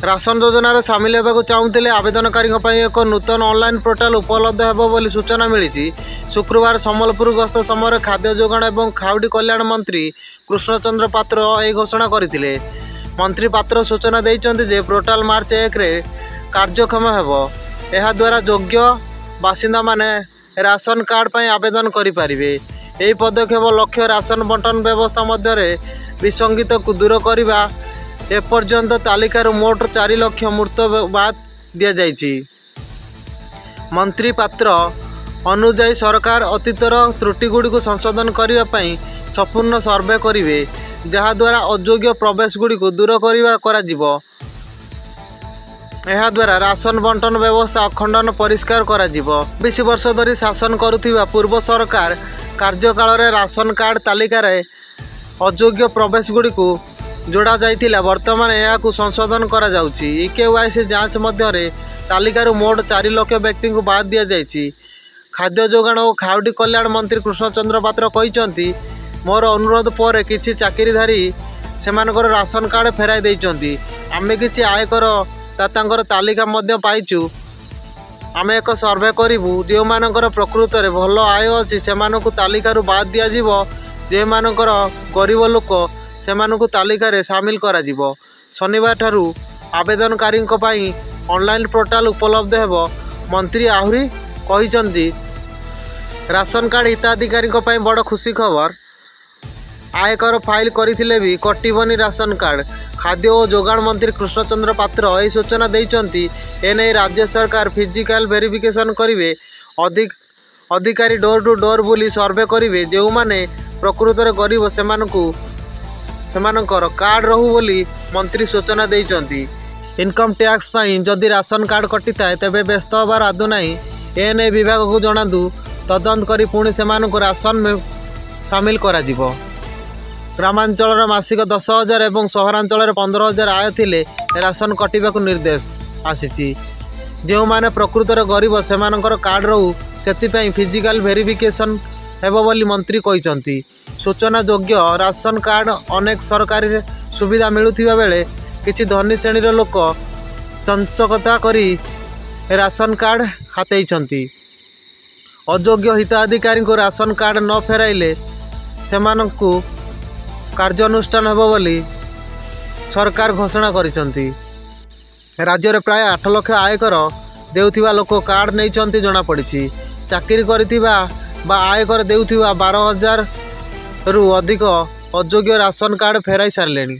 Ration ଯୋଜନାରେ ସାମିଲ ହେବାକୁ ଚାହୁଁଥିଲେ ଆବେଦନକାରୀଙ୍କ ପାଇଁ ଏକ ନୂତନ ଅନଲାଇନ୍ ପୋର୍ଟାଲ ଉପଲବ୍ଧ ହେବ ବୋଲି ସୂଚନା ମିଳିଛି। ଶୁକ୍ରବାର ସମ୍ବଲପୁର ଗସ୍ତ ସମୟରେ ଖାଦ୍ୟ ଯୋଗାଣ ଏବଂ ଖାଉଟି କଲ୍ୟାଣ ମନ୍ତ୍ରୀ କୃଷ୍ଣଚନ୍ଦ୍ର ପାତ୍ର ଏହି ଘୋଷଣା କରିଥିଲେ। ମନ୍ତ୍ରୀ ପାତ୍ର ସୂଚନା ଦେଇଛନ୍ତି ଯେ ପୋର୍ଟାଲ ମାର୍ଚ୍ଚ 1ରେ କାର୍ଯ୍ୟକ୍ଷମ ହେବ। ଏହାଦ୍ୱାରା ଯୋଗ୍ୟ ବାସିନ୍ଦାମାନେ ରାସନ କାର୍ଡ଼ ପାଇଁ ଆବେଦନ କରିପାରିବେ। ଏହି ପଦକ୍ଷେପ ଲକ୍ଷ୍ୟ ରାସନ ବଣ୍ଟନ ବ୍ୟବସ୍ଥା ମଧ୍ୟରେ ବିସଙ୍ଗତିକୁ ଦୂର କରିବା। ଏପର୍ଯ୍ୟନ୍ତ ତାଲିକାରୁ ମୋଟ 4 ଲକ୍ଷ ମୃତ ବାଦ୍ ଦିଆଯାଇଛି। ମନ୍ତ୍ରୀ ପାତ୍ର ଅନୁଯାୟୀ, ସରକାର ଅତୀତର ତ୍ରୁଟିଗୁଡ଼ିକୁ ସଂଶୋଧନ କରିବା ପାଇଁ ସମ୍ପୂର୍ଣ୍ଣ ସର୍ଭେ କରିବେ, ଯାହାଦ୍ୱାରା ଅଯୋଗ୍ୟ ପ୍ରବେଶଗୁଡ଼ିକୁ ଦୂର କରିବା କରାଯିବ। ଏହାଦ୍ୱାରା ରାସନ ବଣ୍ଟନ ବ୍ୟବସ୍ଥା ଅଖଣ୍ଡନ ପରିଷ୍କାର କରାଯିବ। 24 ବର୍ଷ ଧରି ଶାସନ କରୁଥିବା ପୂର୍ବ ସରକାର କାର୍ଯ୍ୟକାଳରେ ରାସନ କାର୍ଡ଼ ତାଲିକାରେ ଅଯୋଗ୍ୟ ପ୍ରବେଶଗୁଡ଼ିକୁ ଯୋଡ଼ାଯାଇଥିଲା। ବର୍ତ୍ତମାନ ଏହାକୁ ସଂଶୋଧନ କରାଯାଉଛି। ଇ-କେୱାଇସି ଯାଞ୍ଚ ମଧ୍ୟରେ ତାଲିକାରୁ ମୋଟ 4 ଲକ୍ଷ ବ୍ୟକ୍ତିଙ୍କୁ ବାଦ୍ ଦିଆଯାଇଛି। ଖାଦ୍ୟ ଯୋଗାଣ ଓ ଖାଉଟି କଲ୍ୟାଣ ମନ୍ତ୍ରୀ କୃଷ୍ଣଚନ୍ଦ୍ର ପାତ୍ର କହିଛନ୍ତି, ମୋର ଅନୁରୋଧ ପରେ କିଛି ଚାକିରିଧାରୀ ସେମାନଙ୍କର ରାସନ କାର୍ଡ଼ ଫେରାଇ ଦେଇଛନ୍ତି। ଆମେ କିଛି ଆୟକର ଦାତାଙ୍କର ତାଲିକା ମଧ୍ୟ ପାଇଛୁ। ଆମେ ଏକ ସର୍ଭେ କରିବୁ। ଯେଉଁମାନଙ୍କର ପ୍ରକୃତରେ ଭଲ ଆୟ ଅଛି, ସେମାନଙ୍କୁ ତାଲିକାରୁ ବାଦ୍ ଦିଆଯିବ। ଯେଉଁମାନଙ୍କର ଗରିବ ଲୋକ, ସେମାନଙ୍କୁ ତାଲିକାରେ ସାମିଲ କରାଯିବ। ଶନିବାରଠାରୁ ଆବେଦନକାରୀଙ୍କ ପାଇଁ ଅନଲାଇନ୍ ପୋର୍ଟାଲ ଉପଲବ୍ଧ ହେବ। ମନ୍ତ୍ରୀ ଆହୁରି କହିଛନ୍ତି, ରାସନ କାର୍ଡ଼ ହିତାଧିକାରୀଙ୍କ ପାଇଁ ବଡ଼ ଖୁସି ଖବର। ଆୟକର ଫାଇଲ୍ କରିଥିଲେ ବି କଟିବନି ରାସନ କାର୍ଡ଼। ଖାଦ୍ୟ ଓ ଯୋଗାଣ ମନ୍ତ୍ରୀ କୃଷ୍ଣଚନ୍ଦ୍ର ପାତ୍ର ଏହି ସୂଚନା ଦେଇଛନ୍ତି। ଏନେଇ ରାଜ୍ୟ ସରକାର ଫିଜିକାଲ ଭେରିଫିକେସନ କରିବେ। ଅଧିକାରୀ ଡୋର ଟୁ ଡୋର ବୁଲି ସର୍ଭେ କରିବେ। ଯେଉଁମାନେ ପ୍ରକୃତରେ ଗରିବ, ସେମାନଙ୍କୁ ସେମାନଙ୍କର କାର୍ଡ଼ ରହୁ ବୋଲି ମନ୍ତ୍ରୀ ସୂଚନା ଦେଇଛନ୍ତି। ଇନକମ୍ ଟ୍ୟାକ୍ସ ପାଇଁ ଯଦି ରାସନ କାର୍ଡ଼ କଟିଥାଏ, ତେବେ ବ୍ୟସ୍ତ ହେବାର ଆଦୌ ନାହିଁ। ଏନେଇ ବିଭାଗକୁ ଜଣାନ୍ତୁ, ତଦନ୍ତ କରି ପୁଣି ସେମାନଙ୍କୁ ରାସନ ସାମିଲ କରାଯିବ। ଗ୍ରାମାଞ୍ଚଳରେ ମାସିକ 10,000 ଏବଂ ସହରାଞ୍ଚଳରେ 15,000 ଆୟ ଥିଲେ ରାସନ କଟିବାକୁ ନିର୍ଦ୍ଦେଶ ଆସିଛି। ଯେଉଁମାନେ ପ୍ରକୃତରେ ଗରିବ, ସେମାନଙ୍କର କାର୍ଡ଼ ରହୁ, ସେଥିପାଇଁ ଫିଜିକାଲ ଭେରିଫିକେସନ ହେବ ବୋଲି ମନ୍ତ୍ରୀ କହିଛନ୍ତି। ସୂଚନାଯୋଗ୍ୟ, ରାସନ କାର୍ଡ଼ ଅନେକ ସରକାରୀ ସୁବିଧା ମିଳୁଥିବା ବେଳେ କିଛି ଧନୀ ଶ୍ରେଣୀର ଲୋକ ଚଞ୍ଚକତା କରି ରାସନ କାର୍ଡ଼ ହାତେଇଛନ୍ତି। ଅଯୋଗ୍ୟ ହିତାଧିକାରୀଙ୍କୁ ରାସନ କାର୍ଡ଼ ନ ଫେରାଇଲେ ସେମାନଙ୍କୁ କାର୍ଯ୍ୟାନୁଷ୍ଠାନ ହେବ ବୋଲି ସରକାର ଘୋଷଣା କରିଛନ୍ତି। ରାଜ୍ୟରେ ପ୍ରାୟ 8 ଲକ୍ଷ ଆୟକର ଦେଉଥିବା ଲୋକ କାର୍ଡ଼ ନେଇଛନ୍ତି ଜଣାପଡ଼ିଛି। ଚାକିରି କରିଥିବା ବା ଆୟକର ଦେଉଥିବା 12,000ରୁ ଅଧିକ ଅଯୋଗ୍ୟ ରାସନ କାର୍ଡ଼ ଫେରାଇ ସାରିଲେଣି।